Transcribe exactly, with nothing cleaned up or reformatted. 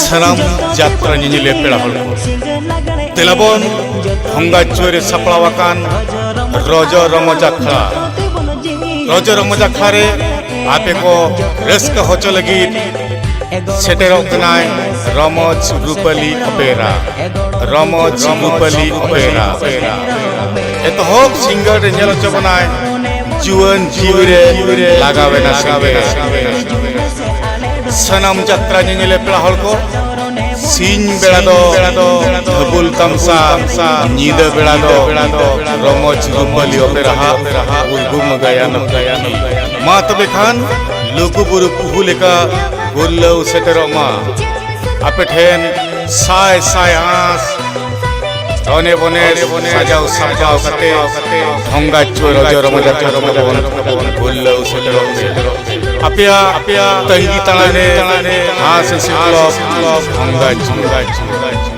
ᱥᱟᱱᱟᱢ ᱡᱟᱛᱨᱟ ᱧᱮᱧᱮᱞᱤᱭᱟᱹ ᱯᱮᱲᱟ ᱦᱚᱲ ᱠᱚ, ᱫᱮᱞᱟᱵᱚᱱ ᱵᱷᱚᱝᱜᱟᱪᱩᱣᱟᱹ ᱨᱮ ᱥᱟᱯᱲᱟᱣ ᱟᱠᱟᱱ ᱨᱚᱡᱚ ᱨᱚᱢᱚᱡᱽ ᱟᱠᱷᱲᱟ᱾ ᱨᱚᱡᱚ ᱨᱚᱢᱚᱡᱽ ᱟᱠᱷᱲᱟ ᱨᱮ ᱟᱯᱮ ᱠᱚ ᱨᱟᱹᱥᱠᱟᱹ ᱦᱚᱪᱚ ᱞᱟᱹᱜᱤᱫ ᱥᱮᱴᱮᱨᱚᱜ ᱠᱟᱱᱟᱭ ᱨᱚᱢᱚᱡᱽ ᱨᱩᱯᱟᱹᱞᱤ ᱚᱯᱮᱨᱟ᱾ ᱨᱚᱢᱚᱡᱽ ᱨᱩᱯᱟᱹᱞᱤ ᱚᱯᱮᱨᱟ᱾ ᱮᱛᱚᱦᱚᱵ ᱥᱤᱝᱜᱟᱨ ᱨᱮ ᱧᱮᱞ ᱦᱚᱪᱚ ᱵᱚᱱᱟᱭ ᱡᱩᱣᱟᱹᱱ ᱡᱤᱣᱤ ᱨᱮ ᱞᱟᱜᱟᱣᱮᱱᱟ ᱥᱮᱸᱜᱮᱞ᱾ ᱥᱟᱱᱟᱢ ᱡᱟᱛᱨᱟ ᱧᱮᱧᱮᱞᱤᱭᱟᱹ ᱯᱮᱲᱟ ᱦᱚᱲ ᱠᱚ, ᱥᱤᱧ ᱵᱮᱲᱟ ᱫᱚ ᱫᱷᱟᱹᱵᱩᱞ ᱛᱟᱢᱥᱟ, ᱧᱤᱫᱟᱹ ᱵᱮᱲᱟ ᱫᱚ ᱨᱚᱢᱚᱡᱽ ᱨᱩᱯᱟᱹᱞᱤ ᱚᱯᱮᱨᱟ ᱦᱟᱜ ᱩᱨᱜᱩᱢ ᱜᱟᱭᱟᱱ ᱯᱩᱛᱷᱤ᱾ ᱢᱟ ᱛᱚᱵᱮ ᱠᱷᱟᱱ ᱞᱩᱜᱩ ᱵᱩᱨᱩ ᱠᱩᱦᱩ ᱞᱮᱠᱟ ᱜᱩᱨᱞᱟᱹᱣ ᱥᱮᱴᱮᱨᱚᱜ ᱢᱟ᱾ ᱟᱯᱮ ᱴᱷᱮᱱ ᱥᱟᱭ ᱥᱟᱭ ᱟᱸᱥ, ᱫᱷᱚᱱᱮ ᱵᱚᱱᱮ ᱥᱟᱡᱟᱣ ᱥᱟᱯᱲᱟᱣ ᱠᱟᱛᱮ ᱵᱷᱚᱝᱜᱟᱪᱩᱣᱟᱹ ᱨᱚᱡᱚ ᱨᱚᱢᱚᱡᱟ ᱠᱟᱛᱷᱟ ᱵᱚᱱ ᱜᱩᱨᱞᱟᱹᱣ ᱥᱮᱴᱮᱨᱚᱜ ᱯᱮ᱾ ᱟᱯᱮᱭᱟᱜ ᱛᱟᱺᱜᱤ ᱛᱟᱲᱟᱜ ᱨᱮ ᱦᱟᱸᱥ ᱦᱤᱥᱤᱫ ᱠᱞᱚᱵᱽ ᱵᱷᱚᱝᱜᱟᱪᱩᱣᱟᱹ᱾